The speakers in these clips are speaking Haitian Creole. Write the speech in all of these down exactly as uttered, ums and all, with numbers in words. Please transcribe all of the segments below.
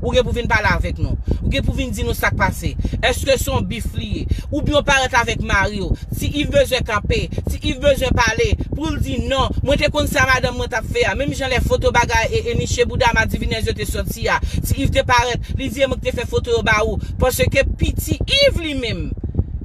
Ou gen pou vin pale avèk nou. Ou gen pou vin di nou sa k pase. Èske se yon bif li ye? Oubyen w parèt avèk mari w? Ti Iv bezwen kanpe, Ti Iv bezwen pale, pou l di non, mwen te konn sa madanm mwen t ap fè a. Menm jan lè foto bagay e, e niche bouda madivinèz yo te sòti a, Ti Iv te parèt, li di e mwen ki te fè foto yo ba ou. Paske Piti Iv li menm,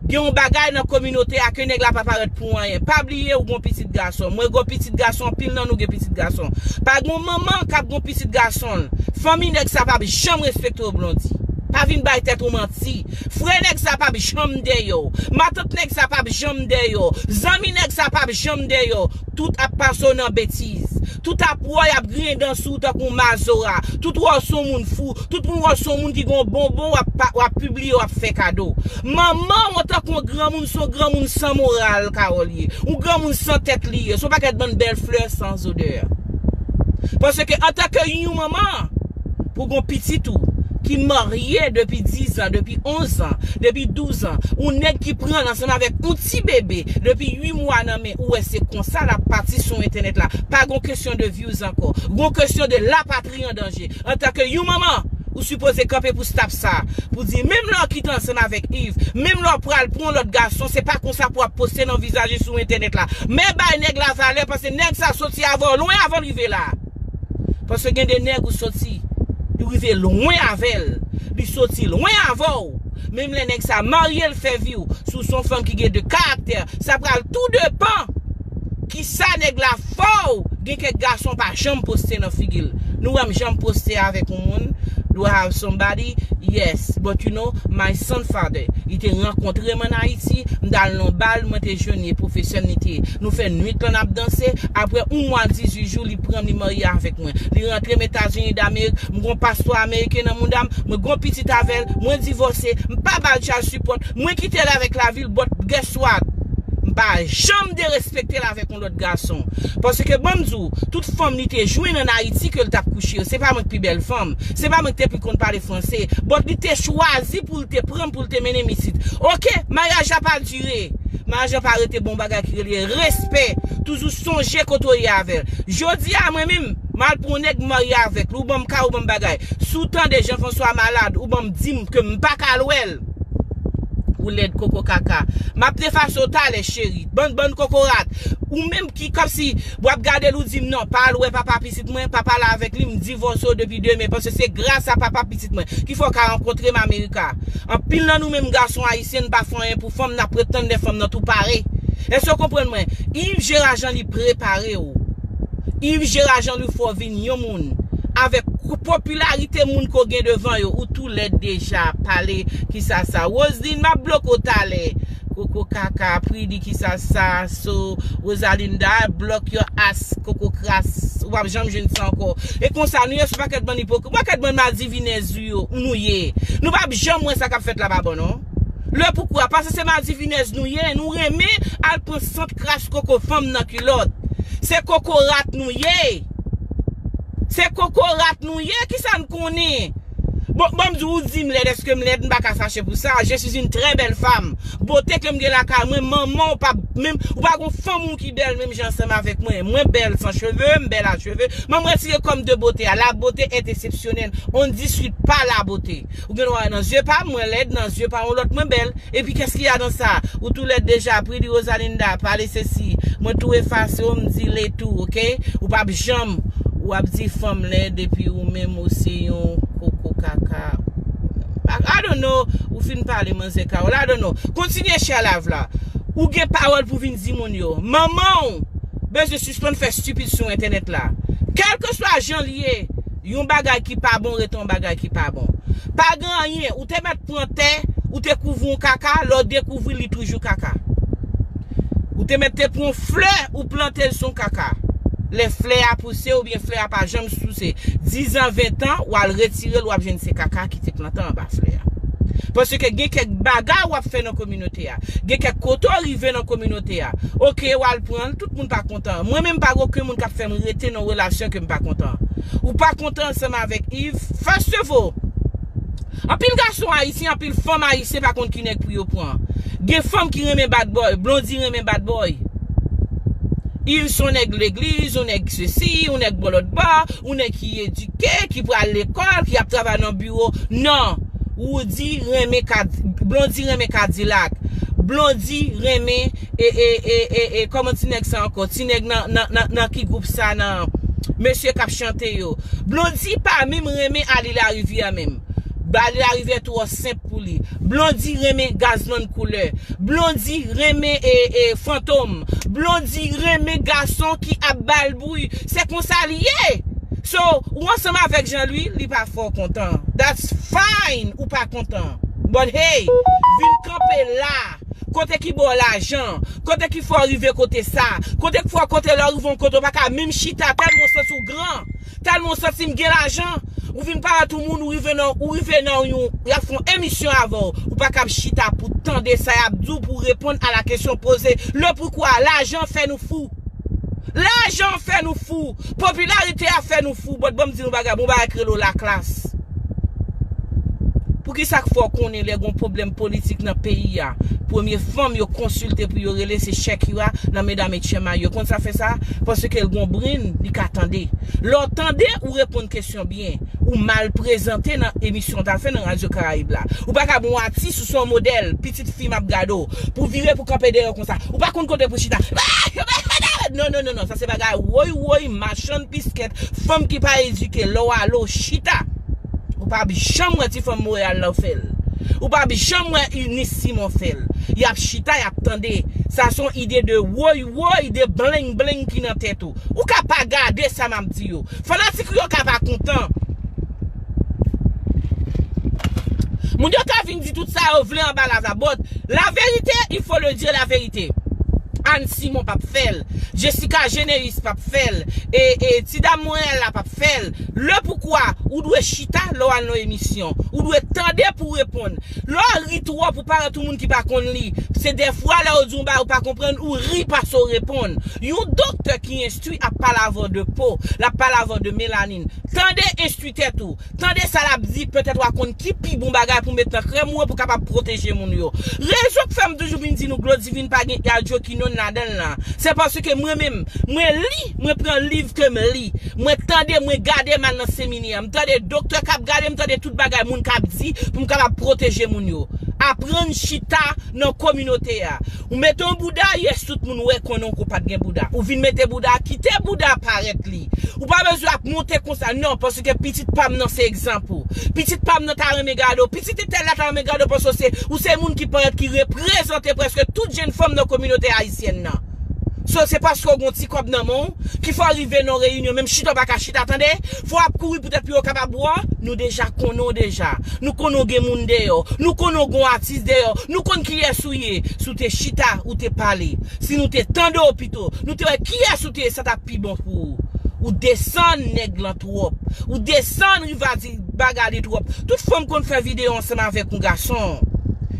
gen yon bagay nan kominote a ke nèg la pa parèt pou anyen. Pa bliye ou gon pitit gason. Mwen gon pitit gason, anpil nan nou gen pitit gason. Pa gon manman k ap gon pitit gason l. Fanmi nèg sa p ap janm respekte w, Blondy. Pa vin bay tèt ou manti. Frè nèg sa p ap janm dèyè w. Matant nèg sa p ap janm dèyè w. Zanmi nèg sa p ap janm dèyè w. Tout ap pase w nan betiz. Tout ap wè w, y ap griyen dan sou w tankou mazora. Tout wè w se yon moun fou. Tout moun wè w se yon moun ki gen yon bonbon w ap, pa- w ap pibliye, w ap fè kado. Manman w antanke yon granmoun, se yon granmoun san moral Carole ye. Yon granmoun san tèt li ye. Se yon pakèt bann bèl flè san zodè. Paske antanke yon manman, pou gon pitit ou ki marye depi diz an, depi onz an, depi douz an, yon nèg ki pran l ansanm avèk yon ti bebe depi uit mwa nan men ou, wè se konsa l ap pati sou entènèt la. Pa gon kesyon de views ankò. Gon kesyon de lapatri an danje. Antanke yon manman, ou sipoze kanpe pou stop sa. Pou di, menm lè w kite ansanm avèk Iv, menm lè w pral pran yon lòt gason, se pa konsa pou w ap poste nan vizaj li sou entènèt la. Men bay nèg la valè, paske nèg sa soti avè w lwen avan l rive la. Paske gen de nèg ou soti, li rive lwen avè l. Li soti lwen avè w. Menm lè nèg sa marye l fè vi w, si w se yon fanm ki gen de karaktè, sa pral tou depan kisa nèg la fè w. Gen kèk gason pa janm poste nan figi l. Nou wè m janm poste avèk yon moun? Do I have somebody? Yes, but you know, my son father, li te rankontre m an Ayiti, m t al nan bal, mwen te jwenn li, pwofesè m li te ye. Nou fè nwit lan n ap danse, apre yon mwa dizuit jou, li pran m, li marye avèk mwen. Li rantre m Etazini Damerik, m gon paspò ameriken nan mouda m, mwen gon pitit avè l, mwen divòse, m pa ba l child support, mwen kite l avèk lavi l, but guess what? M pa janm derespekte l avèk yon lòt gason. Paske ban m di w, tout fanm li te jwenn ann Ayiti ke l t ap kouche yo, se pa mwen k pi bèl fanm, se pa mwen k te pi konn pale franse, but li te chwazi pou l te pran m, pou l te mennen m isit. Oke, maryaj la pa dire. Maryaj la pa rete bon bagay ki rele respè. Toujou sonje kote w ye avè l. Jodi a, mwen menm, m al pran yon nèg, m marye avèk li, ou ban m kay, ou ban m bagay. Si w tande Jean François malad, ou ban m di m ke m pa ka al wè l. Ou lèd koko kaka. M ap defase w talè, cheri. Bann, bann kokorat. Ou menm ki kòmsi w ap gade l, ou di m non, pa al wè papa pitit mwen, pa pale avèk li, m divòse w depi demen, paske se gras a papa pitit mwen ki fè w ka rankontre m Amerika. Anpil nan nou menm gason ayisyen, n pa fè anyen pou fanm, n ap ret tann lè fanm nan tou pare. Èske w konprann mwen? Yves Gérard Jean li prepare w. Yves Gérard Jean li fè w vin yon moun. Avèk popilarite moun ke w gen devan yo, ou tou lèd deja. Pale, kisa sa? Roseline, m ap bloke w talè. Koko kaka, Pridi, kisa sa? So, Rosalinda, block your ass, koko kras. Ou p ap janm jwenn sa ankò. E konsa, nou ye sou pakèt bann ipokrit, pakèt bann madivinèz ou yo, nou ye. Nou p ap janm wè sa k ap fèt la pa bon, non. Le poukwa? Paske se madivinèz nou ye, nou renmen al pran sant kras koko fanm nan kilòt. Se kokorat nou ye. Se kokorat nou ye, kisa n konnen? Bon, bon, m di w, ou di m lèd, èske m lèd? M pa ka fache pou sa. Je suis une très belle femme. Bote ke m gen lakay mwen, manman w pa menm, ou pa gon fanm ou ki bèl menm jan ansanm avèk mwen. Mwen bèl san cheve, m bèl a cheve. Men m retire kò m de bote a. La beauté est exceptionnelle. On ne discute pas la beauté. Ou gen dwa wè nan zye pa m, mwen lèd, nan zye pa yon lòt, mwen bèl. Epi qu'est-ce qu'il y a dans ça? Ou tou lèd deja, Pridi Rosalinda, pale sesi. Mwen tou efase w, m di le tou, oke? Ou p ap janm, w ap di fanm lèd epi ou menm ou se yon koko kaka. I, I don't know, ou fin pale manzè Carole, I don't know. Kontinye share live la. Ou gen pawòl pou vin di moun yo. Manman w bezwen sispann fè stupid sou entènèt la. Kèlkeswa jan l ye, yon bagay ki pa bon rete yon bagay ki pa bon. Pa gen anyen, ou te mèt pran tè, ou te kouvri yon kaka, lè w dekouvri li toujou kaka. Ou te mèt te pran yon flè, ou plante l sou yon kaka. Lè flè a pouse oubyen flè a pa janm pouse, diz an, ven an, w al retire l, w ap jwenn se kaka ki te plante anba flè a. Paske gen kèk bagay w ap fè nan kominote a. Gen kèk kote w rive nan kominote a. Oke, w al pran l, tout moun pa kontan. Mwen menm pa gen okenn moun k ap fè m rete nan relasyon ke m pa kontan. Ou pa kontan ansanm avèk Yves, first of all, anpil gason ayisyen, anpil fanm ayisyen pa konn ki nèg pou yo pran. Gen fanm ki renmen bad boy, Blondy renmen bad boy. Yves se yon nèg legliz, yon nèg sesi, yon nèg bò lòt bò, yon nèg ki edike, ki pral lekòl, ki ap travay nan biwo. Non. Roody renmen kad, Blondy renmen Kadilak. Blondy renmen, e, e, e, e, e, kòman ti nèg sa ankò? Ti nèg nan, nan, nan, nan ki gwoup sa nan? Mesye k ap chante yo. Blondy pa menm renmen Ali Larivière menm. Ali Larivière twò senp pou li. Blondy renmen Gazman Koulè. Blondy renmen, e, e, Fantom. Blondy renmen gason ki ap ba l bri. Se konsa li ye. So, ou ansanm avèk Jean Louis, li pa fè w kontan. That's fine, ou pa kontan. But hey, vin kanpe la. Kote ki ba w lajan? Kote ki fè w rive kote sa? Kote ki fè w kote lè w rive yon kote w pa ka menm chita tèlman w santi w gran? Tèlman w santi m gen lajan? Ou vin parèt yon moun, ou rive nan, ou rive nan yon, y ap fè yon emisyon avè w. Ou pa kab chita pou tande sa y ap di w, pou reponn a la kesyon poze. Le poukwa, lajan fè nou fou. Lajan fè nou fou. Popilarite a fè nou fou. But ban m di nou bagay, bon bagay k rele w laklas. Poukisa k fè w konnen lè gon pwoblèm politik nan peyi a, premye fanm yo konsilte pou yo rele se Shakira nan Medam et Shema. Yo konn sa fè sa? Paske l gon brenn, li ka tande. Lè w tande, ou reponn kesyon byen. Ou mal prezante nan emisyon w t al fè nan Radyo Karayib la. Ou pa ka bon atis, ou se yon modèl, pitit fi m ap gade w. Pou vire pou kanpe dèyè w konsa. Ou pa konn kote pou chita. Non, non, non, non. Sa se bagay woy, woy, machann piskèt, fanm ki pa edike, lè w ale w chita. Ou p ap janm wè ti fanm Montréal lan fè l. Ou p ap janm wè Eunice Simon fè l. Y ap chita, y ap tande. Sa se yon ide de woy, woy, de bleng, bleng ki nan tèt ou. Ou ka pa gade sa m ap di yo. Fanatik ou yo ka pa kontan. Moun yo ka vin di tout sa yo vle anba lav la. But la vérité, il faut le dire la vérité. Anne Simon p ap fè l. Jessica Généus p ap fè l. E, e ti dam Montréal la p ap fè l. Le poukwa, ou dwe chita lè w al nan emisyon. Ou dwe tande pou w reponn. Lè w ri twòp, ou parèt yon moun ki pa konn li. Se dèfwa lè yo di yon bagay ou pa konprann, ou ri pase w reponn. Yon doktè ki enstwi ap pale avè w de po, l ap pale avè w de melanin. Tande, enstwi tèt ou. Tande sa l ap di, petèt w a konn ki pi bon bagay pou met nan krèm ou an pou kapab pwoteje moun yo. Rezon k fè m toujou vin di nou Glodivine pa gen hydroquinone ladan l la, se paske mwen menm, mwen li, mwen pran liv ke m li, mwen tande, mwen gade m al nan seminè, m tande doktè k ap gade, m tande tout bagay moun k ap di pou m kapab pwoteje moun yo. Aprann chita nan kominote a. Ou mete yon bouda, yes, tout moun wè konnen w pa t gen bouda. Ou vin mete bouda, kite bouda parèt li. Ou pa bezwen ap monte konsa, non, paske pitit pa m nan se egzanp ou. Pitit pa m nan ta renmen gade w. Pitit entèl la ta renmen gade w, paske w se, ou se moun ki parèt ki reprezante prèske tout jenn fanm nan kominote ayisyèn nan. So, se paske w gen yon ti kòb nan men w, ki fè w rive nan reyinyon, menm chita w pa ka chita, tande? Fò w ap kouri poutèt pou yo kapab wè w. Nou deja konnen w deja. Nou konnen w gen moun dèyè w. Nou konnen w gen yon atis dèyè w. Nou konn kiyès ou ye. Si w te chita, ou te pale. Si nou te tande w pito, nou te wè kiyès ou te ye, sa t ap pi bon pou ou. Ou desann nèg lan twòp. Ou desann Rivadi bagay li twòp. Tout fanm konn fè videyo ansanm avèk yon gason.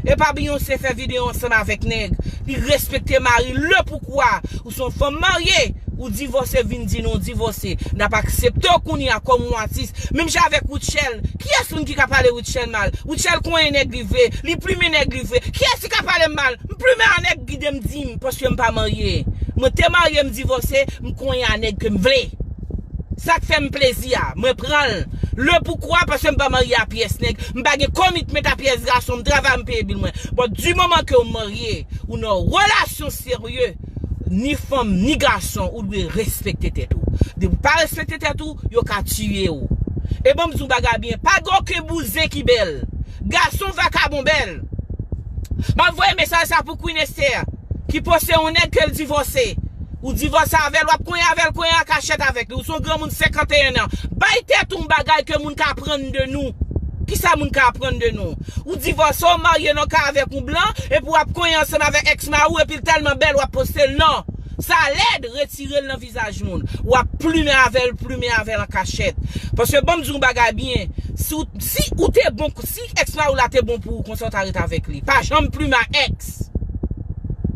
E pa Beyoncé fè videyo ansanm avèk nèg. Li respekte mari l. Le poukwa? Ou se yon fanm marye. Ou divòse, vin di nou w divòse. N ap aksepte w kounye a kòm yon atis. Menm jan avèk Rutshelle. Kiyès moun ki ka pale Rutshelle mal? Rutshelle konyen nèg li vre. Li plimen nèg li vre. Kiyès ki ka pale m mal? M plimen a nèg ki gide m di m, paske m pa marye. Mwen te marye, m divòse, m konyen a nèg ke m vle. Sa k fè m plezi a, mwen pran l. Le poukwa? Paske m pa marye a pyès nèg, m pa gen komitman a pyès gason, m travay, m peye bil mwen. But di moman ke w marye, ou nan yon relasyon serye, ni fanm, ni gason, ou dwe respekte tèt ou. Depi w pa respekte tèt ou, yo ka tiye w. E ban m di w bagay byen, pa gen okenn bouzen ki bèl. Gason vakabon bèl. M ap voye mesaj sa pou Queen Esther, ki poste yon nèg ke l divòse. Ou divòse avè l, w ap konyen avè l, konyen an kachèt avèk li. Ou se yon granmoun senkanteyen an. Bay tèt ou yon bagay ke moun ka aprann de nou. Kisa moun ka aprann de nou? Ou divòse, w marye nan kay avèk yon blan, epi w ap konyen ansanm avèk èks mari w, epi l tèlman bèl, w ap poste l. Non. Sa lèd, retire l nan vizaj moun. W ap plimen avè l, plimen avè l an kachèt. Paske ban m di w yon bagay byen. Si w, si ou te bon, si èks mari w la te bon pou ou, konsa w ta ret avèk li. Pa janm plimen a èks.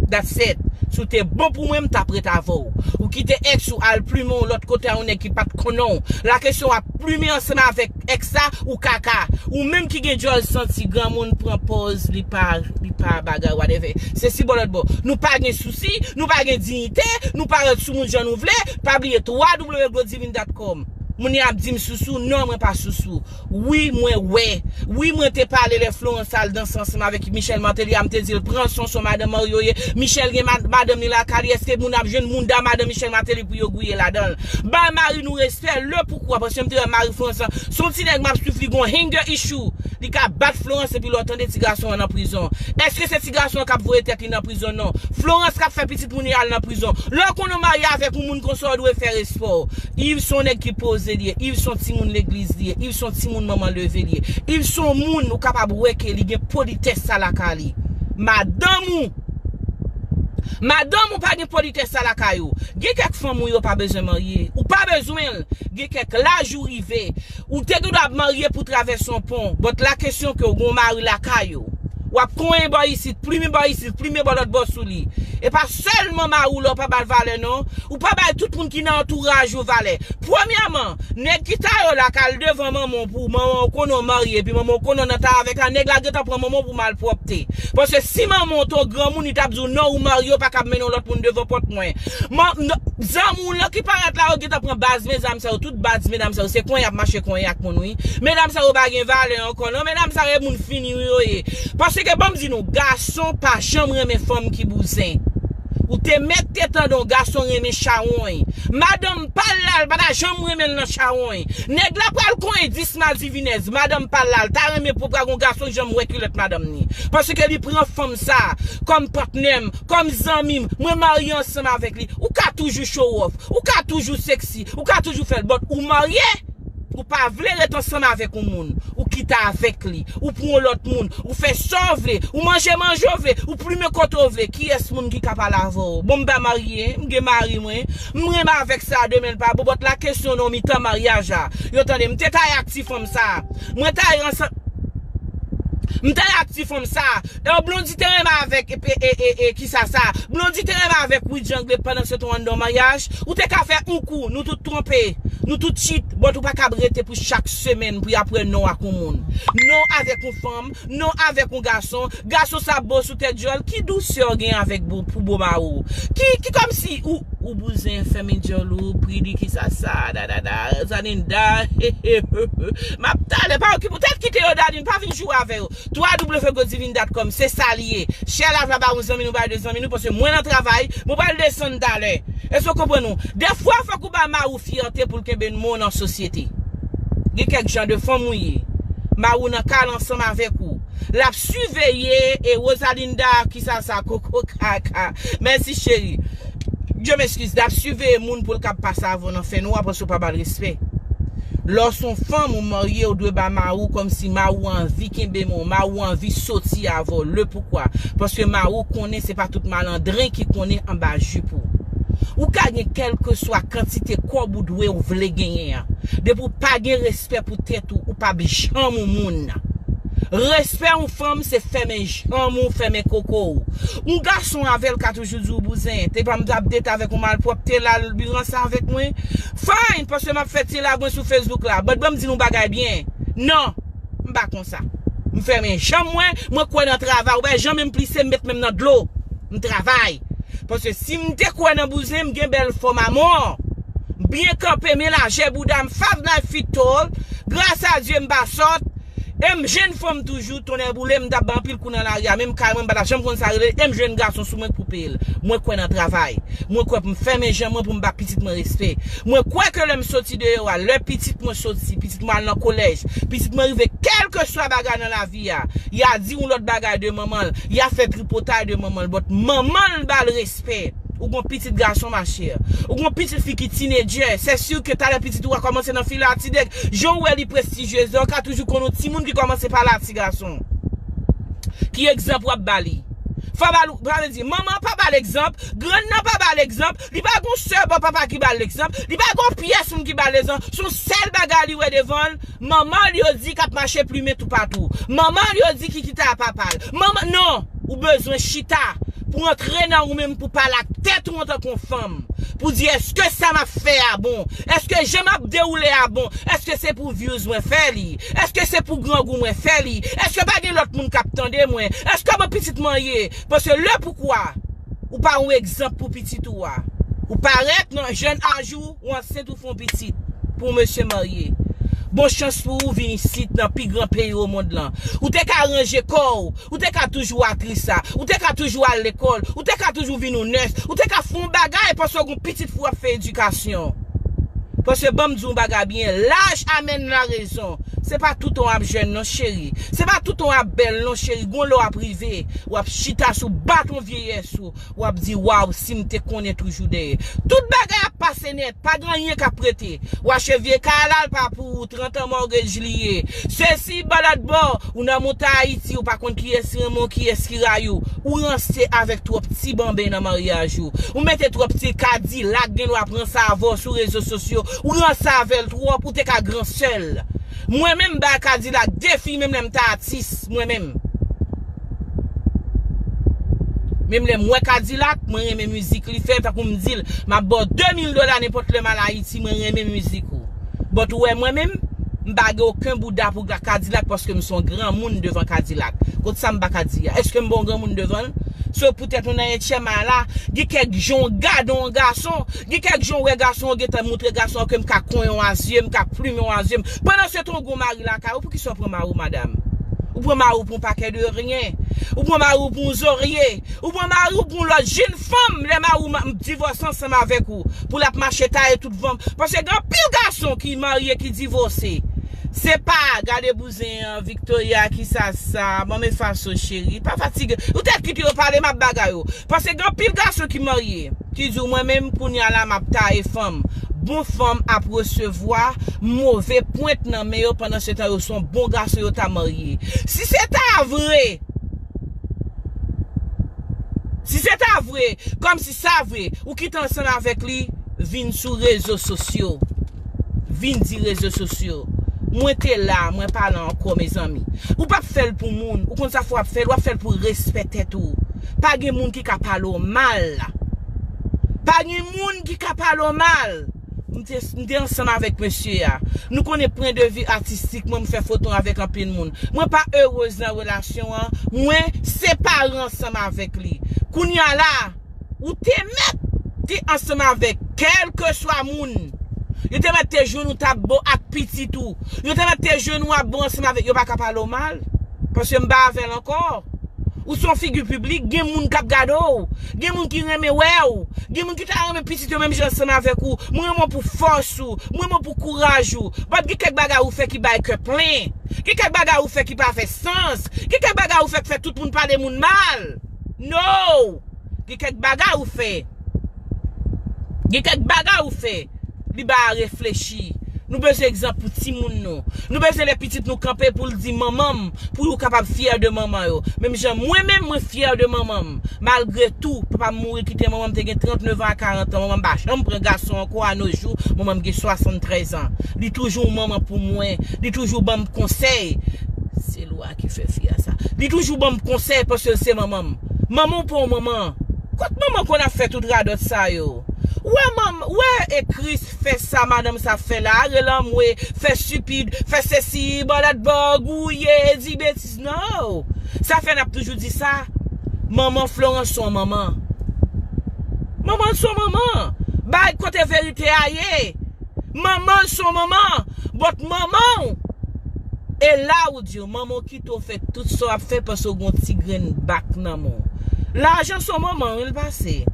That's it. Si w te bon pou mwen, m t ap ret avè w. Ou kite ex ou al plimen yon lòt kote a yon nèg ki pa t konnen w. La kesyon w ap plimen ansanm avèk ex sa, ou kaka. Ou menm ki gen djòl santi, granmoun pran pòz, li pa, li pa bagay, whatever. Se si bò lòt bò. Nou pa gen sousi, nou pa gen diyite, nou pa ret sou moun jan nou vle. Pa bliye w w w glo divine dot com. Moun yo ap di m sousou, non, mwen pa sousou. Wi, mwen wè. Wi, mwen te pale lè Florence al danse ansanm avèk Michel Martelly a, m te di l pran son, son madanm Mario ye. Michel gen mad- madanm li lakay li, èske moun ap jwenn mounda madanm Michel Martelly pou yo gouye ladan l? Bay mari nou respè, le poukwa, paske m te wè mari Florence lan, se yon ti nèg m ap swiv li gon anger issue. Li ka bat Florence epi lè w tande ti gason an nan prizon. Èske se ti gason an k ap voye tèt li nan prizon? Non. Florence k ap fè pitit moun yo al nan prizon. Lè w konnen w marye avèk yon moun konsa, w dwe fè respè w. Yves se yon nèg ki poze li ye. Yves se yon timoun legliz li ye. Yves se yon timoun manman leve li ye. Yves se yon moun ou kapab wè ke li gen politès sa lakay li. Madanm ou, madanm ou pa gen politès sa lakay ou. Gen kèk fanm ou yo pa bezwen marye. Ou pa bezwen l. Gen kèk laj ou rive. Ou te gen dwa ap marye pou travèse yon pon. But la kesyon ke w gen yon mari lakay ou. W ap konyen bò isit, plimen bò isit, plimen bò lòt bò sou li. E pa sèlman mari w la w pa ba l valè non. Ou pa bay tout moun ki nan antouraj ou valè. Premyèman, nèg ki ta yo la k al devan manman w pou manman w konnen w marye, epi manman w konnen w nan ta avèk la, nèg la gentan pran manman w pou malpwòpte. Paske si manman w te yon granmoun, li t ap di w non, ou marye, w pa kab mennen yon lòt moun devan pòt mwen. Man, n- zanmi w lan ki parèt la, yo gentan pran baz medam sa yo, tout baz medam sa yo, se konyen y ap mache konyen ak moun wi. Medam sa yo pa gen valè ankò non, medam sa yo e moun fini wi yo ye. Paske ban m di nou, gason pa janm renmen fanm ki bouzen. Ou te mèt te tande yon gason renmen chawony. Madanm pa l la, l pa ta janm renmen l nan chawony. Nèg la pral konyen dis madivinèz. Madanm pa l la, l ta renmen pou pral gon gason janm wè kilòt madanm ni. Paske li pran fanm sa kòm patnè m, kòm zanmi m. Mwen marye ansanm avèk li. Ou ka toujou show off. Ou ka toujou sexy. Ou ka toujou fè l, but ou marye. Ou pa vle ret ansanm avèk yon moun. Ou kite avèk li. Ou pran yon lòt moun. Ou fè sa w vle. Ou manje manje w vle. Ou plimen kote w vle. Kiyès moun ki ka pale avè w? Bon, m pa marye. M gen mari mwen. M renmen avèk sa demen l pa bon. But la kesyon nan mitan maryaj la. Yo tande m te taye ak ti fanm sa. Mwen taye ansanm. M taye ak ti fanm sa. E Blondy te renmen avèk e, e, e, e, e kisa sa. Blondy te renmen avèk Widy Anglais pandan se te anndan maryaj. Ou te ka fè yon kou, nou tout twonpe, nou tout cheat, but ou pa kab rete pou chak semèn pou y ap wè non ak yon moun. Non avèk yon fanm, non avèk yon gason. Gason sa bo sou tèt djòl, ki dousè w gen avèk bo, pou bo mari w? Ki, ki kòmsi ou, ou bouzen fèmen djòl ou, pridi kisa sa, da, da, da, zaninda, m ap talè, pa okipe w, tèt kite yo, dadin, pa vin joure avè yo. w w w glo divine dot com, se sa li ye. Share live la ba yon zanmi nou, ba de zanmi nou, paske mwen nan travay, mwen pral desann talè. Èske w konprann ou? Dèfwa, fòk ou ba mari w fyète pou l kenbe non w nan sosyete. Gen kèk jan de fanm ou ye. Mari w nan kay la ansanm avèk ou. L ap siveye e Rosalinda, kisa sa, koko kaka. Mèsi, cheri. Dieu m'excuse, l ap siveye moun pou l kab pase avè w nan fènwa, paske w pa ba l respè. Lè w se yon fanm, ou marye, ou dwe ba mari w kòmsi mari w anvi kenbe men w, mari w anvi soti avè w. Le poukwa? Paske mari w konnen se pa tout malandren ki konnen anba jip ou. Ou ka gen kèlkeswa kantite kòb ou dwe ou vle genyen an. Depi w pa gen respè pou tèt ou, ou p ap janm yon moun. Respè yon fanm se fèmen janm ou, fèmen koko w. Yon gason avè l ka toujou di w bouzen. Te pa m t ap date avèk yon malpwòpte la, l bi ranse avèk mwen. Fine, paske m ap fè ti lagwen sou Facebook la. But ban m di nou bagay byen. Non, m pa konsa. M fèmen janm mwen, mwen kwè nan travay. Ou wè jan menm plise m met men m nan dlo. M travay. Paske si m te kwè nan bouzen, m gen bèl fòm amò. M byen kanpe, men lajè bouda m, Five Nine Feet Tall. Gras a Dye, m pa sòt. E m jèn fanm toujou, tonnè boule, m t ap bay anpil kou nan lari a, menm kay mwen, m pa ta janm konn sa rele, e m jwenn gason sou mwen k pou peye l. Mwen kwè nan travay. Mwen kwè pou m fèmen janm mwen pou m ba pitit mwen respè. Mwen kwè ke lè m soti deyò a, lè pitit mwen soti, pitit mwen al nan kolèj, pitit mwen rive, kèlkeswa bagay nan lavi a, y a di yon lòt bagay de manman l, y a fè tripotay de manman l, but manman l ba l respè. Ou gon pitit gason, ma chère. Ou gon pitit fi ki tinedjè. Se si ke talè pitit ou a kòmanse nan fila a ti nèg. Jan w wè li prestijyez la, ou ka toujou konn yon timoun ki kòmanse pale a ti gason. Ki egzanp w ap ba li? Fò ba l, sa vle di, manman an pa ba l egzanp, grann nan pa ba l egzanp, li pa gon sè bò papa ki ba l egzanp, li pa gon pyès moun ki ba l egzanp. Se yon sèl bagay li wè devan l, manman l yo di k ap mache plimen toupatou. Manman l yo di ki kite a papa l. Manman, non, ou bezwen chita. pou antre nan ou menm, pou pale ak tèt ou antanke yon fanm, pou di, èske sa m ap fè a bon? Èske jan m ap dewoule a bon? Èske se pou views mwen fè li? Èske se pou grangou mwen fè li? Èske pa gen lòt moun k ap tande mwen? Èske mwen pitit mwen ye? Paske le poukwa, ou pa yon egzanp pou pitit ou a. Ou parèt nan jèn aj ou, ou ansent, ou fè yon pitit pou mesye marye. Bon chans pou ou vin isit nan pi gran peyi o mond lan. Ou te ka ranje kò w, ou te ka toujou aktris la, ou te ka toujou al lekòl, ou te ka toujou vin yon nès, ou te ka fè yon bagay paske w gen yon pitit pou w ap fè edikasyon. Paske ban m di w yon bagay byen, laj amèn la rezon. Se pa toutan w ap jèn non cheri. Se pa toutan w ap bèl non cheri. Gon lè w ap rive, w ap chita sou baton vyeyès ou. W ap di, waw, si m te konnen toujou dèyè. Tout bagay ap pase nèt, pa gen anyen k ap rete. W achte vye kay la, l pa pou ou, trant an mortgage li ye. Sesi, balad bò, ou nan monte Ayiti, ou pa konn kiyès ki renmen w, kiyès ki rayi w. Ou ranse avèk twòp ti banben nan maryaj ou. Ou mete twòp ti Kadilak, gen dwa ap ranse avè w sou rezo sosyo. Ou ranse avè l twòp, ou te ka gran sè l. Mwen menm, m bay Kadilak de fi, menm lè m te atis, mwen menm. Menm lè m wè Kadilak, mwen renmen mizik li fè, tankou m di l, m ap ba w de mil dola nenpòt lè m al Ayiti, mwen renmen mizik ou. But ou wè mwen menm, m pa gen okenn bouda pou Kadilak paske m se yon granmoun devan Kadilak. Kot sa m pa ka di a? Èske m pa yon granmoun devan l? So poutèt nou nan ventyèm ane la, gen kèk jan w gade yon gason, gen kèk jan w wè gason, w gentan moutre gason an ke m ka konyen w a zye, m ka plimen w a zye m. Pandan se tan w gen yon mari lakay ou, poukisa w pran mari w, madanm? Ou pran mari w pou yon pakèt de ryen. Ou pran mari w pou yon zorye. Ou pran mari w pou yon lòt jenn fanm. Lè mari w ma- divòse ansanm avèk ou, pou l ap mache taye tout vann. Paske gen anpil gason ki marye, ki divòse. Se pa, gade bouzen an, Victoria, kisa sa, ban m efaso cheri, pa fatige. Ou tèt kite yo pale, m ap bagay yo. Paske gen anpil gason ki marye, ki di w, mwen menm, kounye a la, m ap taye fanm. Bon fanm ap resevwa move pwent nan men yo, pandan se tan yo se yon bon gason, yo ta marye. Si se ta vre, si se ta vre, kòmsi sa vre, ou kite ansanm avèk li, vin sou rezo sosyo. Vin di rezo sosyo. Mwen te la, mwen pa la ankò, mezanmi. Ou p ap fè l pou moun. Ou konn sa fè w ap fè l, w ap fè l pou respè tèt ou. Pa gen moun ki ka pale w mal. Pa gen moun ki ka pale w mal. M te, m te ansanm avèk mesye a. Nou konnen pwen de vi atistik mwen, m fè foto avèk anpil moun. Mwen pa erez nan relasyon an. Mwen separe ansanm avèk li. Kounye a la, ou te mèt te ansanm avèk kèlkeswa moun. Yo te mèt te jwenn ou t ap bon ak pitit ou. Yo te mèt te jwenn ou ap bon ansanm avèk, yo pa ka pale w mal. Paske m pa avè l ankò. Ou se yon figi piblik, gen moun k ap gade w. Gen moun ki renmen wè w. Gen moun ki ta renmen pitit yo menm jan ansanm avèk ou. Mwen renmen w pou fòs ou. Mwen renmen w pou kouraj ou. But gen kèk bagay ou fè ki bay kè plen. Gen kèk bagay ou fè ki pa fè sans. Gen kèk bagay ou fè ki fè tout moun pale moun mal. No! Gen kèk bagay ou fè. Gen kèk bagay ou fè. Li ba a reflechi. Nou bezwen egzanp pou timoun nou. Nou bezwen lè pitit nou kanpe pou l di manman m, pou yo kapab fyè de manman yo. Menm jan mwen menm, mwen fyè de manman m. Malgre tou, papa m mouri kite manman m te gen trannnev an a karant an. Manman m pa janm pran gason ankò a no jou. Manman m gen swasanntrèz an. Li toujou yon manman pou mwen. Li toujou ban m konsèy. Se lwa ki fè fi a sa. Li toujou ban m konsèy paske l se manman m. Manman w pa w manman. Kot manman konn ap fè tout radòt sa yo? Ou wè manm, ou wè e Kris fè sa madanm sa ap fè la, rele anmwe, fè stipid, fè sesi, bò lòt bò, gouye, di betiz. No! Sa fè n ap toujou di sa. Manman Florence se yon manman. Manman se yon manman. Bay kote verite a ye. Manman se yon manman. But manman w, e la ou di w, manman w kite w fè tout sa w ap fè paske w gen yon ti grenn bak nan men w. Lajan se yon manman, wi, l pase.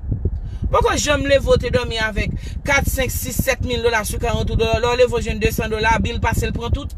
Poko janm leve w te dòmi avèk kat, senk, sis, sèt mil dola sou kont ou, lè w leve w jwenn de san dola, bil pase l pran tout.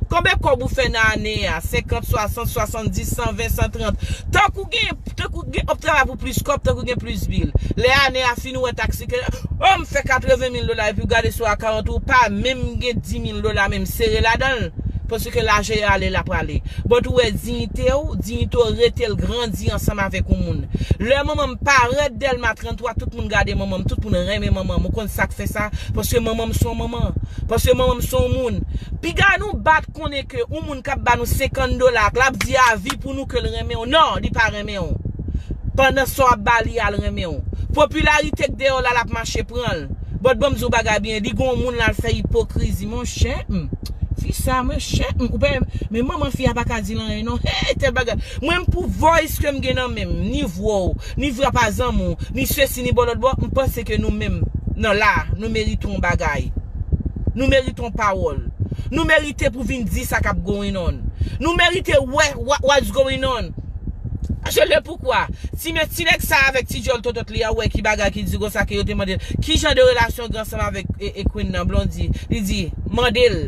Konbyen kòb ou fè nan ane a? Senkant, swasant, swasanndiz, san ven, san trant. Tank ou gen, tank ou gen, w ap travay pou plis kòb, tank ou gen plis bil. Lè ane a fini, ou wè taksi ke, o, m fè katreven mil dola, epi w gade sou akawont ou, ou pa menm gen dis mil dola menm sere ladan l. Paske lajan yo ale, l ap prale. But ou wè diyite w, diyite w rete l grandi ansanm avèk yon moun. Lè manman m parèt Dèlma trannntwa, tout moun gade manman m, tout moun renmen manman m. Ou konn sa k fè sa? Paske manman m se yon manman. Paske manman m se yon moun. Piga nou bat konnen ke yon moun k ap ba nou senkant dola, k l ap di avi pou nou ke l renmen w. Non, li pa renmen w. Pandan sa w ap ba li a, l renmen w. Popilarite k dèyè w la, l ap mache pran l. But ban m di w bagay byen, li gon moun l al fè ipokrizi, monchè. Hmm. Fi sa, monchè. Hmm, ou pa, men manman fi a pa ka di l anyen, non. Hey, tèl bagay. Mwen, m pou voice ke m gen nan men m, ni vwa w, ni vwa pa zanmi w, ni sesi, ni bò lòt bò, m panse ke nou menm, nan la, nou merite yon bagay. Nou merite yon pawòl. Nou merite pou vin di sa k ap going on. Nou merite wè what, what's going on. Je le poukwa. Ti men ti nèg sa avèk ti djòl totot li a, wè ki bagay ki di konsa ke yo te mande l. Ki jan de relasyon w gen ansanm avèk e, e Queen nan, Blondy? Li di, mande l.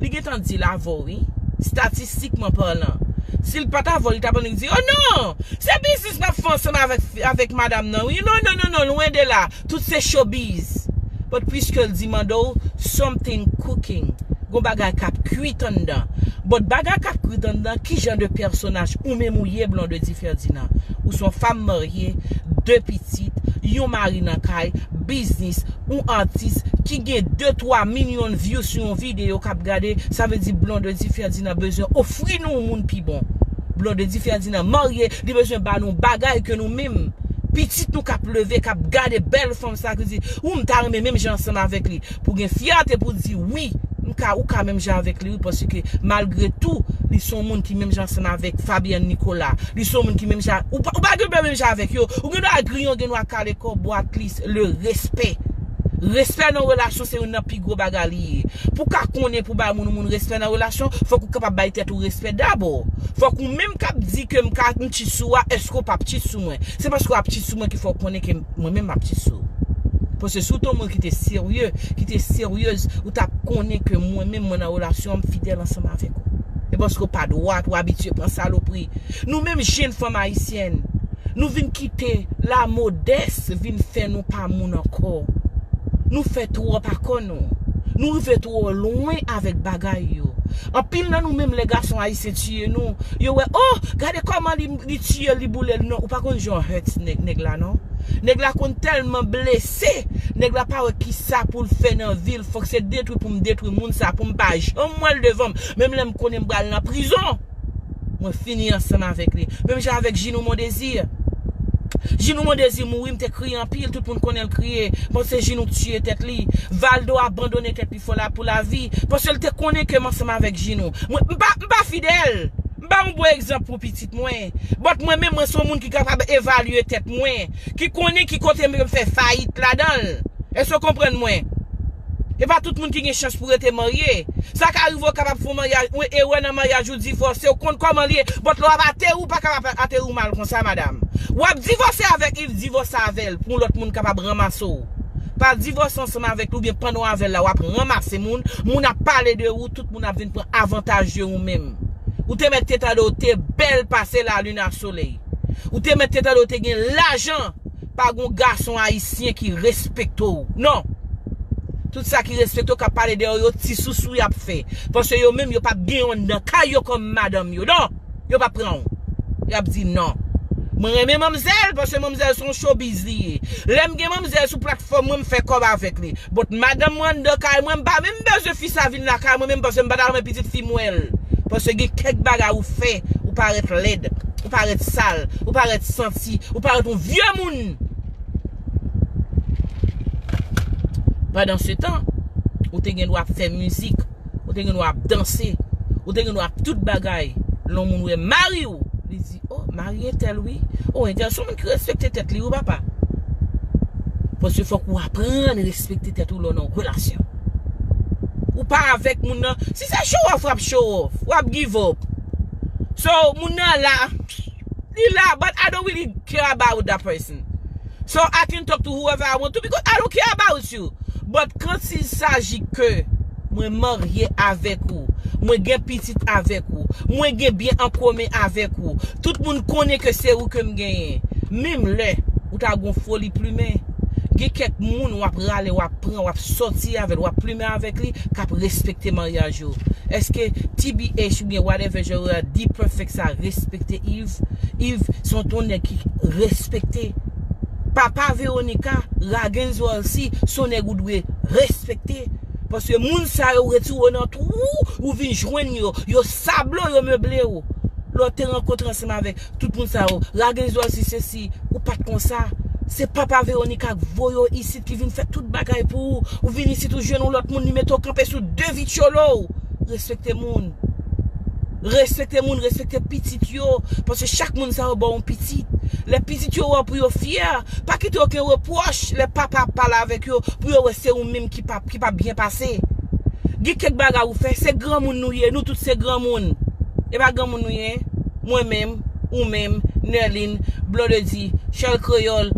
Li gentan di l avè w, wi. Statistikman palan. Si l pa t avè w, li t ap annik di, oh non! Se biznis m ap fè ansanm avèk, avèk madanm nan, wi. Non, non, non, non, lwen de la. Tout se showbiz. But piske l di mande w, something cooking. Gon bagay k ap kwit anndan. But bagay k ap kwit anndan, ki jan de pèsonaj ou menm ou ye, Blondedy Ferdinand? Ou se yon fanm marye, de pitit, yon mari nan kay, biznis, yon atis ki gen de twa milyon view sou yon videyo k ap gade, sa vle di Blondedy Ferdinand bezwen ofri nou yon moun pi bon. Blondedy Ferdinand marye, li bezwen ba nou bagay ke nou menm, pitit nou k ap leve, k ap gade bèl fanm sa, ki di, ou m ta renmen menm jan ansanm avèk li. Pou gen fyète pou di, wi, m ka, ou ka menm jan avèk li, wi, paske malgre tou, li se yon moun ki menm jan ansanm avèk Fabienne Nicolas. Li se yon moun ki menm jan, ou pa, ou pa gen dwa menm jan avèk yo. Ou gen dwa griyen, ou gen dwa kale kò, but at least, le respè. Respè nan relasyon se youn nan pi gwo bagay li ye. Pou w ka konnen pou bay moun, moun respè nan relasyon, fòk ou kapab bay tèt ou respè dabò. Fòk ou menm k ap di ke m ka, m cheat sou ou a, èske w p ap cheat sou mwen? Se paske w ap cheat sou mwen ki fè w konnen ke mwen menm m ap cheat sou ou. Paske si w te yon moun ki te serye, ki te seryez, ou t ap konnen ke mwen menm mwen nan relasyon, m fidèl ansanm avèk ou. E paske w pa dwat, ou abitye pran salopri. Nou menm jenn fanm ayisyèn, nou vin kite lamodès vin fè nou pa moun ankò. Nou fè twòp a kò nou. Nou rive twò lwen avèk bagay yo. Anpil nan nou menm, lè gason ayisyen tiye nou, yo wè, oh, gade kòman li, li tiye l, li boule l. Non, ou pa konn jan w hurt nèg, nèg la, non. Nèg la konn tèlman blese, nèg la pa wè kisa pou l fè nan vi l. Fòk se detwi pou m detwi moun sa, pou m pa janm wè l devan m. Menm lè m konnen m pral nan prizon, mwen fini ansanm avèk li. Menm jan avèk Ginou Mon Désir. Ginou Mon Désir mouri, m te kriye anpil, tout moun konnen l kriye. Panse Ginou tiye tèt li. Valdo abandone tèt li fò la pou lavi. Paske l te konnen ke m ansanm avèk Ginou. Mwen, m pa, m pa fidèl. M ba yon bon egzanp pou pitit mwen. But mwen menm, mwen se yon moun ki kapab evalye tèt mwen, ki konnen ki kote m fè fayit ladan l. Èske w konprann mwen? E pa tout moun ki gen chans pou rete marye. Sa ka rive w kapab fè yon maryaj, yon erè nan maryaj ou divòse, ou konn kòman l ye, but lè w ap ateri, ou pa kapab ateri w mal konsa, madanm. W ap divòse avèk li, divòse avè l, pou yon lòt moun kapab ranmase w. Pa divòse ansanm avèk li oubyen pandan w avè l la, w ap ranmase moun, moun ap pale de ou, tout moun ap vin pran avantaj de ou menm. Ou te mèt te tande w te bèl pase lalin a solèy. Ou te mèt te tande w te gen lajan. Pa gon gason ayisyen ki respekte w. Non. Tout sa ki respekte w k ap pale dèyè w, yo ti sousou y ap fè. Paske yo menm, yo p ap gen youn nan kay yo kòm madanm yo. Non. Yo p ap pran w. Y ap di non. Mwen renmen manmzèl, paske manmzèl se yon showbiz li ye. Lè m gen manmzèl sou platfòm mwen, m fè kòb avèk li. But madanm mwen anndan kay mwen, m pa menm bezwen fi sa vin lakay mwen menm, paske m pa ta renmen pitit fi m wè l. Paske gen kèk bagay ou fè, ou parèt lèd, ou parèt sal, ou parèt santi, ou parèt yon vye moun. Pandan se tan, ou te gen dwa ap fè mizik, ou te gen dwa ap danse, ou te gen dwa ap tout bagay. Lè yon moun wè mari w, li di, oh, mari entèl wi. Oh, entèl se yon moun ki respekte tèt li wi papa. Paske fòk ou aprann respekte tèt ou lè w nan yon relasyon. Ou pa avèk moun nan. Si se show off, w ap show off. W ap give up. So, moun nan la, li la, but I don't really care about that person. So, I can talk to whoever I want to because I don't care about you. But quand il s'agit que mwen marye avèk ou, mwen gen pitit avèk ou, mwen gen byen an komen avèk ou, tout moun konnen ke se ou ke m genyen. Menm lè ou ta gon foli plimen, gen kèk moun w ap rale, w ap pran, w ap sòti avè l, w ap plimen avèk li, k ap respekte maryaj yo. Èske T B H oubyen whatever genre D-Perfect sa respekte Yves? Yves se yon nèg ki respekte. Papa Veronica, Ragenzwelsi, se yon nèg ou dwe respekte. Paske moun sa yo retire w nan twou, ou vin jwenn yo. Yo sable w, yo meble w. Ou te rankontre ansanm avèk tout moun sa yo. Ragenzwèl si sesi, ou pa t konsa. Se papa Veronica k voye w isit ki vin fè tout bagay pou ou. Ou vin isit, ou jwenn yon lòt moun, li mete w kanpe sou de vityolo w. Respekte moun. Respekte moun, respekte pitit yo. Paske chak moun sa yo ba w yon pitit. Lè pitit yo wè w pou yo fyè, pa kite okenn repwòch lè papa ap pale avèk yo pou yo wè se ou menm ki pa, ki pa byen pase. Gen kèk bagay ou fè, se granmoun nou ye, nou tout se granmoun. E pa granmoun nou ye? Mwen menm, ou menm, Nerline, Blondedy, Chèl Kreyòl,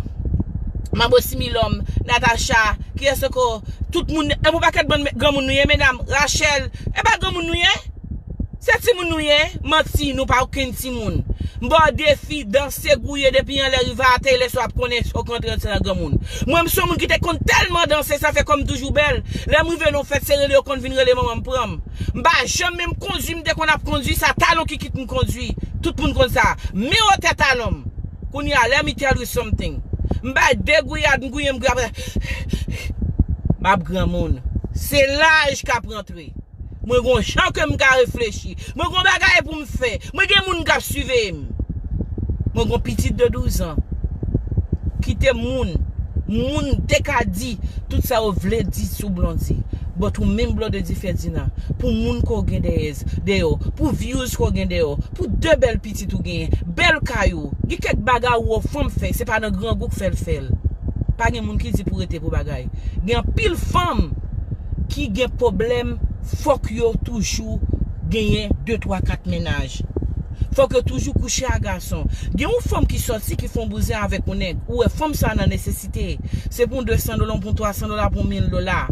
Manbo Similòm, Natacha, kiyès ankò? Tout moun, e pou pakèt bann granmoun nou ye, medam, Rachel, e pa granmoun nou ye? Se timoun nou ye? Manti, nou pa okenn timoun. M ba w defi, danse, gouye depi anlè rive atè, lè sa w ap konnen èske w kontre antre nan granmoun. Mwen, m se yon moun ki te konn tèlman danse, sa fè kò m toujou bèl. Lè m rive nan yon fèt, se rele yo konn vin rele manman m pran m. M pa janm menm kondui, m te konn ap kondui, sa talon ki kit m kondui. Tout moun konn sa. Men wotè talon m. Kounye a, let me tell you something. M bay de gouyad, m gouye, m gouye, apre, m ap granmoun. Se laj k ap rantre. Mwen gon jan ke m ka reflechi. Mwen gon bagay pou m fè. Mwen gen moun k ap siveye m. Mwen gon pitit de douz an. Kite moun. Moun te ka di tout sa yo vle di sou Blondy. But ou menm Blondedy Ferdinand, pou moun ke w gen dèyè, dèyè w, pou views ke w gen dèyè w, pou de bèl pitit ou genyen, bèl kay ou, gen kèk bagay ou wè fanm fè, se pa nan grangou k fè l fè l. Pa gen moun ki di pou rete pou bagay. Gen anpil fanm ki gen pwoblèm, fòk yo toujou genyen de, twa, kat mennaj. Fòk yo toujou kouche a gason. Gen yon fanm ki sòti, ki fè yon bouzen avèk yon nèg. Ou wè fanm sa nan nesesite. Se pou yon de san dola, pou yon twa san dola, pou yon mil dola.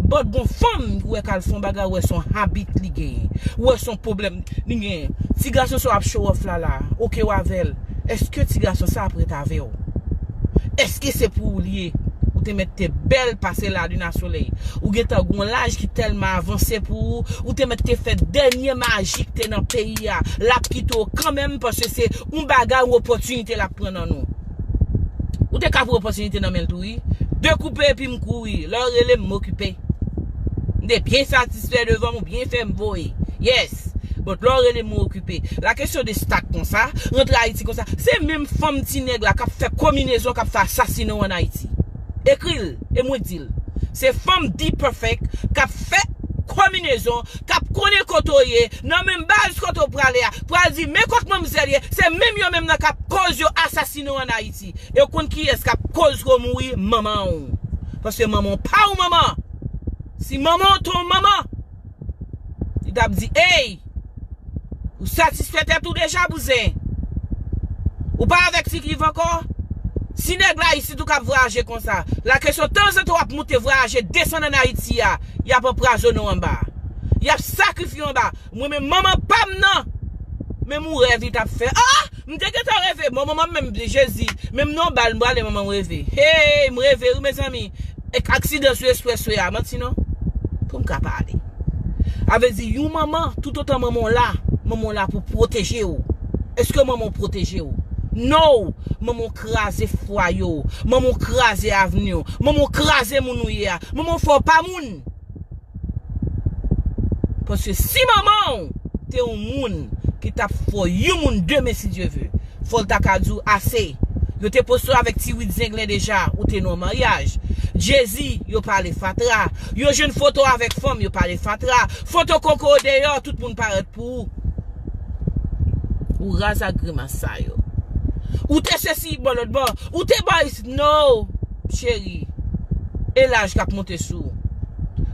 But gon fanm, ou wè k al fè yon bagay, ou wè se yon habit li genyen. Ou wè se yon pwoblèm li genyen. Ti gason sa w ap show off la la, oke w avè l. Èske ti gason sa ap ret avè w? Èske se pou ou li ye? Ou te mèt te bèl pase lalin a solèy. Ou gentan gon laj ki tèlman avanse pou ou. Ou te mèt te fè dènye maji k te nan peyi a. L ap kite w kanmenm paske se yon bagay, yon opòtinite l ap pran nan nou. Ou te ka pran opòtinite nan men l tou wi. Dekoupe epi m kouri. Lè w rele m, m okipe. M te byen satisfè devan m, ou byen fè m voye. Yes. But lè w rele m, ou okipe. La question de stack konsa, rantre Ayiti konsa, se menm fanm ti nèg la k ap fè konminezon, k ap fè asasinen w ann Ayiti. Ekri l, e mwen k di l. Se fanm D-Perfect k ap fè konminezon, k ap konnen kote w ye, nan menm baz kote w prale a, pral di, men kot manmzèl ye, se menm yo menm nan k ap koz yo asasinen w ann Ayiti. E w konn kiyès k ap koz ke w mouri? Manman w. Paske manman w pa yon manman. Si manman w te yon manman, li t ap di, ey, ou satisfè tèt ou deja, bouzen? Ou pa avèk Ti Cliff ankò? Si nèg la isit ou k ap vwayaje konsa, la kesyon tanzantan w ap moute vwayaje desann ann Ayiti a, y ap anpwazonnen w anba. Y ap sakrifye w anba. Mwen menm manman pa m nan. Menm yon rèv li t ap fè. Ah! M te gentan reve. Bon, manman m menm, Jezi, menm nan yon bal, m prale manman m reve. Hey, m reve, wi, mezanmi. Ek aksidan sou espreswe a, manti non. Pou m ka pale. A vle di, yon manman, toutotan manman w la, manman w la pou pwoteje w. Èske manman w pwoteje w? No! Manman w kraze fwaye w. Manman w kraze avni w. Manman w kraze moun ou ye a. Manman w fè w pa moun. Paske si manman w te yon moun ki t ap fè w yon moun demen, si Dye ve, fò l ta ka di w ase. Yo te poste w avèk ti wid zenglen deja, ou te nan maryaj. Jezi, yo pale fatra. Yo jwenn foto w avèk fanm, yo pale fatra. Foto koko w deyò, tout moun parèt pou ou. Ou raz ak grimas sa yo. Ou te sesi bò lòt bò. Ou te bò isit. No, cheri. E laj k ap monte sou ou.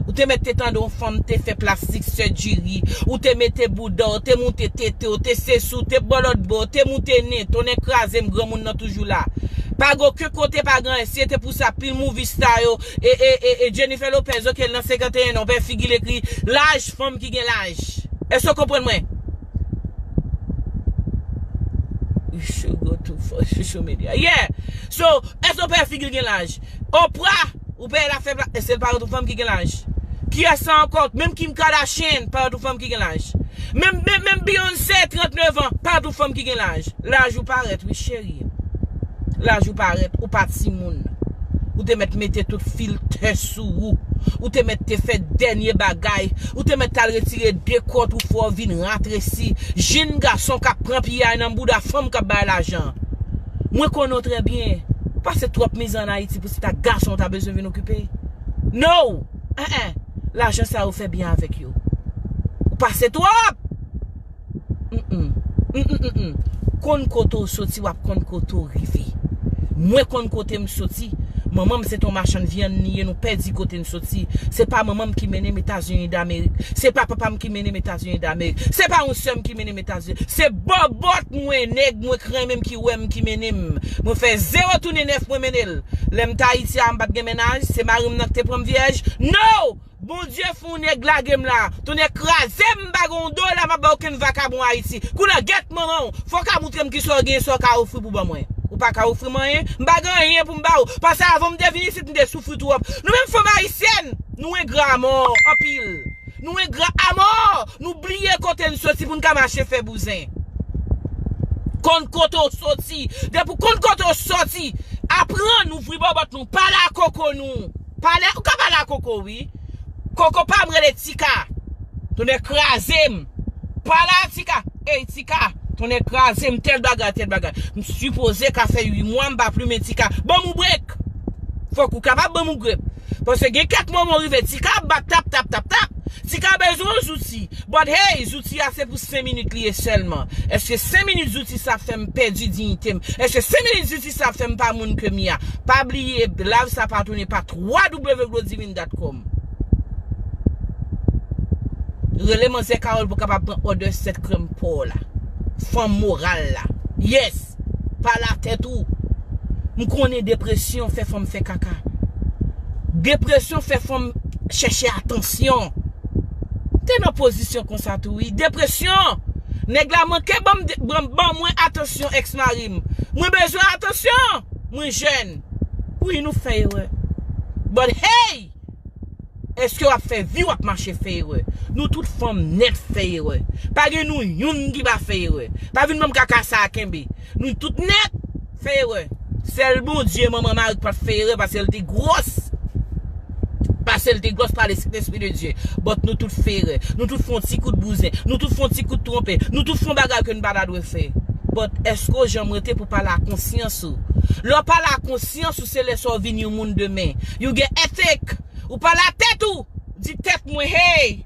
Ou te mèt te tande yon fanm te fè plastik surgery. Ou te mete bouda w, te moute tete w, te sesi w, te bò lòt bò, te moute nen, tonnè kraze m, granmoun nan toujou la. Pa gen okenn kote, pa gen anyen. Si se te pou sa, pil movie star yo, e, e, e, e Jennifer Lopez, oke, l nan senkanteyen an, w pè figi l ekri laj, fanm ki gen laj. Èske w konprann mwen? You should go to for social media. Yeah. So, èske w pè figi l gen laj? Oprah, ou pè l ap fè pla-, èske l pa yon fanm ki gen laj? Kiyès sa ankò? Menm Kim Kardashian, pa yon fanm ki gen laj. Menm, menm, menm Beyoncé, trannèf an, pa yon fanm ki gen laj. Laj ou parèt, wi, cheri. Laj ou parèt, ou pa timoun. Ou te mèt mete tout filtè sou ou. Ou te mèt te fè dènye bagay. Ou te mèt t al retire de kòt ou fè w vin ratresi. Jenn gason k ap pran piyay nan bouda fanm k ap bay lajan. Mwen konnen w trè byen. Ou pase twòp mizè ann Ayiti pou se ta gason w ta bezwen vin okipe. No! En, en. Lajan sa yo fè byen avèk yo. Ou pase twòp! Mm, mm. Mm, mm, mm, mm. Konn kote w soti, w ap konn kote w rive. Mwen konn kote m soti. Manman m se t on machann vyann li ye, nou pèdi kote n soti. Se pa manman m ki mennen m Etazini Damerik. Se pa papa m ki mennen m Etazini Damerik. Se pa yon sè m ki mennen m Etazini. Se bòbòt mwen, nèg mwen k renmen m, ki wè m, ki mennen m. Mwen fè zewo tounen nèf, mwen mennen l. Lè m t Ayiti a, m pa t gen mennaj. Se mari m nan ki te pran m vyèj. No! Bondye fè yon nèg lage m la. Tonnè kraze m, m pa gen yon dola, m ap ba okenn vakabon Ayiti. Kounye a, gèt manman w. Fò w ka montre m kisa w gen, sa w ka ofri pou ban mwen. Ou pa ka ofri m anyen, m pa gen anyen pou m ba w. Paske avan m te vin isit, m te soufri twòp. Nou menm fanm ayisyèn, nou engra amò, anpil. Nou engra amò, nou bliye kote n soti pou n ka mache fè bouzen. Konn kote w soti. Depi w konn kote w soti, aprann ouvri bòbòt nou, pale a koko nou. Pale, ou ka pale a koko, wi. Koko pa m rele Tika. Tonnè kraze m. Pale a Tika. Ey, Tika. Tonnè kraze m, tèl bagay, tèl bagay. M sipoze ka fè uit mwa, m pa plimen Tika. Ban m yon brek. Fòk ou kapab ban m yon brek. Paske gen kèk moman w rive, Tika ap bat tap, tap, tap, tap. Tika bezwen yon zouti. But hey, zouti a se pou senk minit li ye sèlman. Èske senk minit zouti sa fè m pèdi diyite m? Èske senk minit zouti sa fè m pa moun ke m ye a? Pa bliye, live sa pa tounen pa twa w w w glodivin dot com. Rele manzè Carole pou kapab pran òdè sèt krèm pa w la. Fanm moral la. Yes! Pale a tèt ou. M konnen depresyon fè fanm fè kaka. Depresyon fè fanm chèche atansyon. Te nan pozisyon konsa tou, wi. Depresyon! Nèg la manke ban m, ban, ban mwen atansyon, èks mari m. Mwen bezwen atansyon! Mwen jèn. Wi, nou fè erè. But hey! Èske w ap fè vi w ap mache fè erè? Nou tout fanm nèt fè erè. Pa gen nou youn ki pa fè erè. Pa vin ban m kaka sa a kenbe. Nou tout nèt fè erè. Sèl Bondye, manman mari k pa t fè erè paske l te gwòs. Paske l te gwòs pa Lespri de Dye. But nou tout fè erè. Nou tout fè yon ti kout bouzen. Nou tout fè yon ti kout twonpe. Nou tout fè yon bagay ke n pa ta dwe fè. But èske w janm rete pou pale a konsyans ou? Lè w pale a konsyans ou, se lè sa w vin yon moun demen. You get ethic. Ou pale a tèt ou. Di tèt mwen, hey!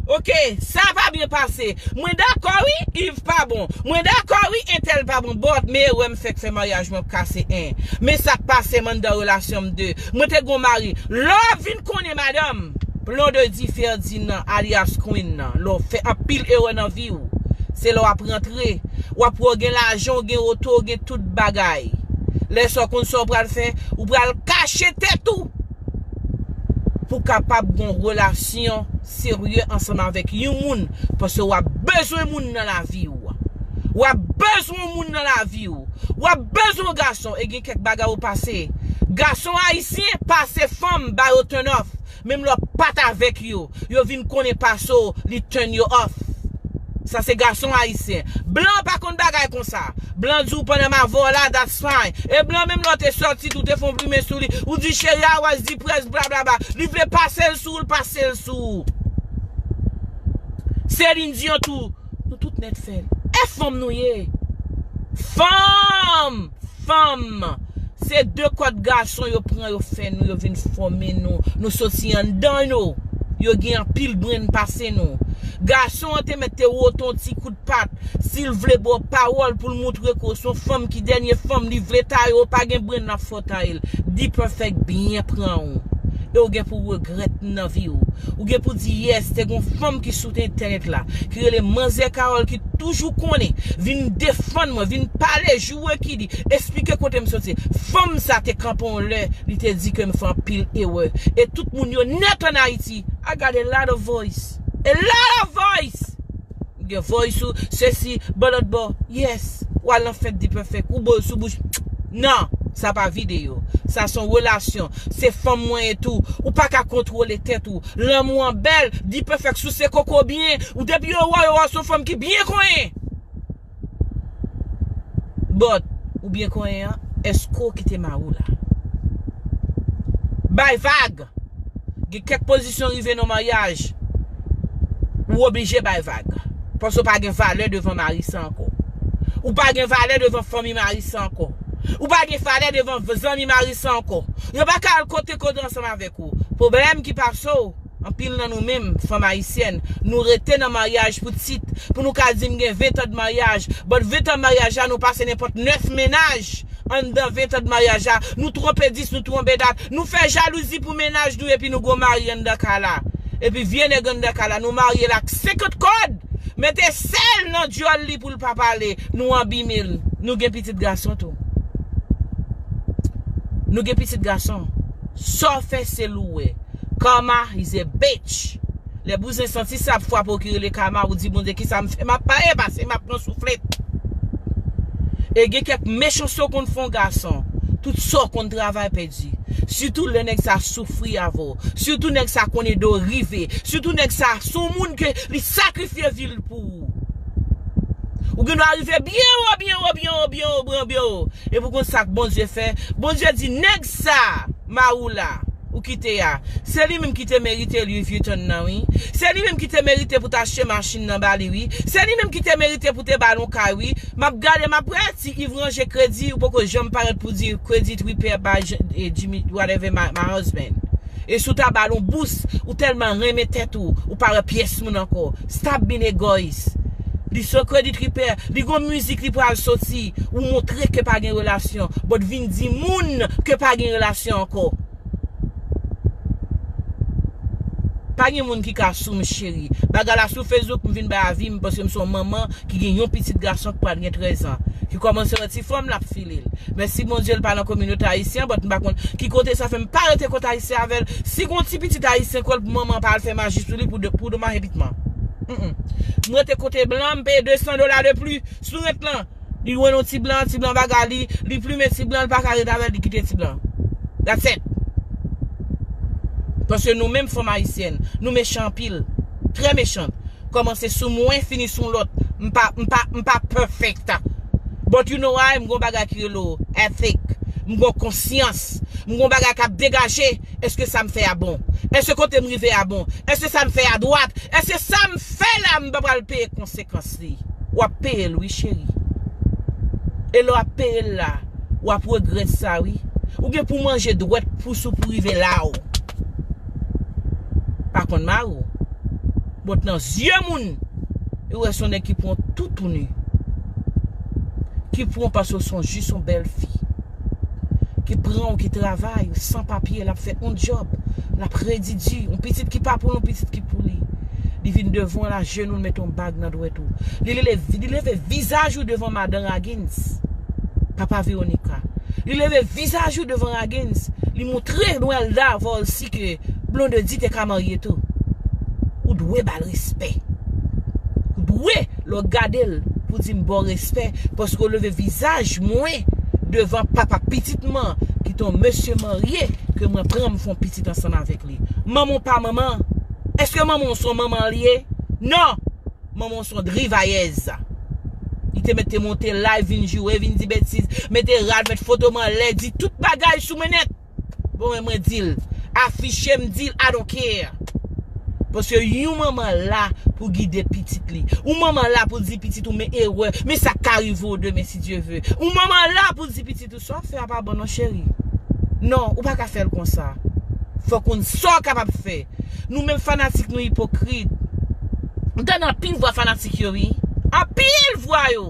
Oke, sa pa byen pase. Mwen dakò wi, Yves pa bon. Mwen dakò wi, entèl pa bon. But, men erè m fè k fè maryaj mwen ap kase, en. Men sa k pase m anndan relasyon m de. Mwen te gon mari. Lè w vin konnen madanm, Blondedy Ferdinand, alias Queen nan, lè w fè anpil erè nan vi w, se lè w ap rantre. W ap wè w gen lajan, w gen oto, w gen tout bagay. Lè sa w konn sa w pral fè, ou pral kache tèt ou. Pou kapab gon relasyon serye ansanm avèk yon moun, paske w ap bezwen moun nan lavi w. W ap bezwen moun nan lavi w. W ap bezwen gason, e gen kèk bagay ou pase. Gason ayisyen pase fanm ba yo turn off. Menm lè w pa t avèk yo, yo vin konnen pase w, li turn yo off. Sa se gason ayisyen. Blan pa konn bagay konsa. Blan di w pandan m avè w la, that's fine. E blan menm lè w te sòti tou, te fè yon plimen sou li. Ou di cheri a, was depressed, blablabla. Li vle pase l sou ou, l pase l sou ou. Celine Dion tou, nou tout nèt fè l. E fanm nou ye. Fanm! Fanm! Se de kòd gason yo pran, yo fè nou, yo vin fòme nou. Nou soti anndan yo. Yo gen anpil brenn pase nou. Gason an te mèt te wote yon ti kout pat. Si l vle ba w pawòl pou l montre ke w se yon fanm ki dènye fanm, li vle taye w, pa gen brenn l ap fè w taye l. D-Perfect byen pran w. E w gen pou w regrèt nan vi w. Ou gen pou di, yes, te gon fanm ki sou entènèt la, ki rele Manzè Carole, ki toujou konnen, vin defann mwen, vin pale, joure ki di, esplike kote m soti. Fanm sa te kanpe yon lè, li te di ke m fè anpil erè. E tout moun yo nèt ann Ayiti. I got a lot of voice. A lot of voice! Ou gen voice ou, sesi, bò lòt bò. Yes. W al nan fèt D-Perfect. Ou bo sou bouch. Non, sa pa videyo. Sa se yon relasyon. Se fanm mwen ye tou. Ou pa ka kontwole tèt ou. Lanmou an bèl, D-Perfect souse koko byen. Ou depi yo wè w, yo wè w se yon fanm ki byen konyen. But, ou byen konyen an, èske w kite mari w la? Bay vag! Gen kèk pozisyon rive nan maryaj, ou oblije bay vag. Paske w pa gen valè devan mari sa ankò. Ou pa gen valè devan fanmi mari sa ankò. Ou pa gen valè devan zanmi mari sa ankò. Yo pa ka al kote kote ansanm avèk ou. Pwoblèm ki pase w, anpil nan nou menm, fanm ayisyèn, nou rete nan maryaj pou tit, pou nou ka di m gen ven tan de maryaj. But ven tan maryaj la, nou pase nenpòt nèf mennaj anndan ven tan de maryaj la. Nou twonpe dis, nou twonpe dat. Nou fè jalouzi pou mennaj nou epi nou gon mari anndan kay la. Epi vye nèg anndan kay la, nou marye l ak senkant kòd. Mete sèl nan dyòl li pou l pa pale. Nou abime l. Nou gen pitit gason tou. Nou gen pitit gason. Sa w fè se l ou wè. Karma is a bitch. Lè bouzen santi sa ap frape w ki rele karma, ou di Bondye, kisa m fè? M ap pale pase m ap pran souflèt. E gen kèk mechanste w konn fè yon gason. Tout sa w konn travay pèdi. Sitou lè nèg sa soufri avè w. Sitou nèg sa konn ede w rive. Sitou nèg sa se yon moun ke li sakrifye vi l pou ou. Ou gen dwa rive byen wo, byen wo, byen wo, byen wo, byen wo, byen wo. E pou konn sa k Bondye fè. Bondye di, nèg sa, mari w la, ou kite a, se li menm ki te merite Louis Vuitton nan, wi. Se li menm ki te merite pou t achte machin nan ba li, wi. Se li menm ki te merite pou te ba l yon kay, wi. M ap gade, m ap wè si Yves ranje kredi, ou poko janm parèt pou di credit repair by J- eh, Jimmy, whatever, my, my husband. E si w ta ba l yon bous, ou tèlman renmen tèt ou, ou pa wè pyès moun ankò. Stop being egoist. Li se yon credit repair, li gon mizik li pral soti, ou montre ke pa gen relasyon, but vin di moun ke pa gen relasyon ankò. Pa gen moun ki ka sou m, cheri. Bagay la sou Facebook, m vin bay avi m paske m se yon manman ki gen yon pitit gason ki pral gen trèz an, ki kòmanse wè ti fanm l ap file l. Mèsi Bondye, l pa nan kominote ayisyen, but m pa konn ki kote sa fè m pa rete kot ayisyen avè l. Si gon ti pitit ayisyen kwè l pou manman pa al fè maji sou li pou de- pou domaje pitman. Mm-mm. M rete kote blan, m peye de san dola de pli sou rent lan. Li wè yon ti blan, ti blan bagay li, li plimen ti blan, li pa ka ret avè l, li kite ti blan. That's it. Paske nou menm fanm ayisyèn, nou mechan anpil. Trè mechan. Kòmanse sou mwen, fini sou yon lòt. M pa, m pa, m pa perfect. But you know why? M gon bagay ki rele ethic. M gon konsyans. M gon bagay k ap degaje. Èske sa m fè a bon? Èske kote m rive a bon? Èske sa m fè a dwat? Èske sa m fè la, m pa pral peye konsekans li? W ap peye l, wi, cheri. E lè w ap peye l la, w ap regrèt sa, wi. Ou gen pou manje dwèt pous ou pou rive la w pa konn mari w. But nan zye moun, yo wè se yon nèg ki pran w toutouni. Ki pran w paske w se jis yon bèl fi. Ki pran w, ki travay, san papye, l ap fè yon djòb, l ap redi di, yon pitit ki pa pou l, yon pitit ki pou li. Li vin devan w la, jenou l, mete yon bag nan dwèt ou. Li leve, li leve vizaj ou devan madan Raggins, papa Veronica. Li leve vizaj ou devan Raggins. Li montre Nwèlda Volcy ke Blondedy te ka marye tou. Ou dwe ba l respè. Ou dwe, lè w gade l, pou di m ba w respè, paske w leve vizaj mwen devan papa pitit mwen, ki te yon mesye marye, ke mwen pran m fè yon pitit ansanm avèk li. Manman w pa manman. Èske manman w se yon manman l ye? Non! Manman w se yon drivayèz. Li te mete monte live, vin joure, vin di betiz, mete rad, met foto m anlè, di tout bagay sou mwen nèt. Bon, mwen, mwen di l, afiche m, di l, I don't care. Paske yon manman la pou gide pitit li. Yon manman la pou di pitit ou men erè, men sa k ka rive w demen si Dye ve. Yon manman la pou di pitit ou sa w ap fè a pa bon non cheri. Non, ou pa ka fè l konsa. Fòk ou konn sa w kapab fè. Nou menm fanatik nou ipokrit. M tande anpil vwa fanatik yo wi. Anpil vwa yo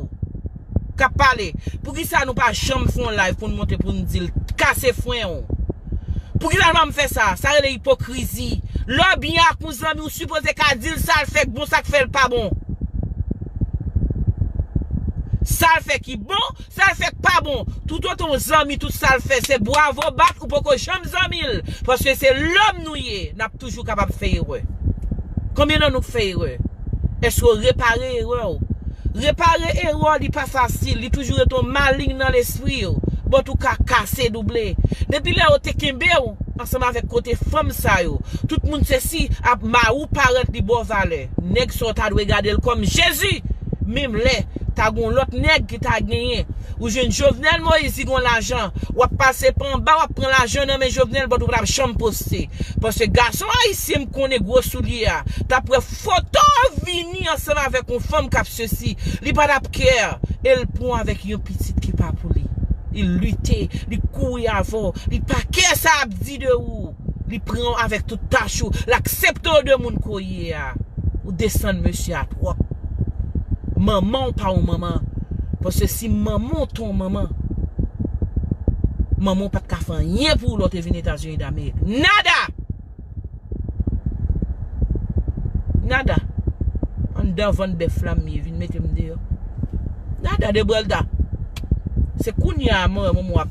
k ap pale. Poukisa nou pa janm fè yon live pou n monte pou n di l kase fren w? Poukisa nou pa janm fè sa? Sa rele ipokrizi. Lè w byen ak yon zanmi, ou sipoze ka di l sa l fè k bon, sa k fè l pa bon. Sa l fè ki bon, sa l fè k pa bon. Toutotan w zanmi, tout sa l fè, se bwavo bat, ou poko janm zanmi l. Paske se lòm nou ye, n ap toujou kapab fè erè. Konbyen nan nou k fè erè? Èske w repare erè w? Repare erè w, li pa fasil, li toujou rete yon maling nan lespri w. But ou ka kase double. Depi lè yo te kenbe w ansanm avèk kote fanm sa yo, tout moun sesi ap mari w parèt li ba w valè. Nèg sa w ta dwe gade l kòm Jezi. Menm lè ta gon lòt nèg ki ta genyen. Ou jwenn Jovenel Moïse, li gon lajan. W ap pase pa anba, w ap pran lajan nan men Jovenel, but ou pa t ap janm poste. Paske gason ayisyen m konnen gwo soulye a, t ap wè foto w vini ansanm avèk yon fanm k ap sesi. Li pa t ap kè. E l pran avèk yon pitit ki pa pou li. Li lite, li kouri avè w. Li pa kè sa ap di de ou. Li pran w avèk tout tach ou. L aksepte w de moun ke w ye a. Ou desann mesye a twòp. Manman w pa yon manman. Paske si manman w te yon manman, manman w pa t ka fè anyen pou ou lè w te vin Etazini Damerik. Nada! Nada. Anndan vann bèf la m ye, vin mete m deyò. Nada de Brelda. Se kounye a mwen, mwen, mwen ap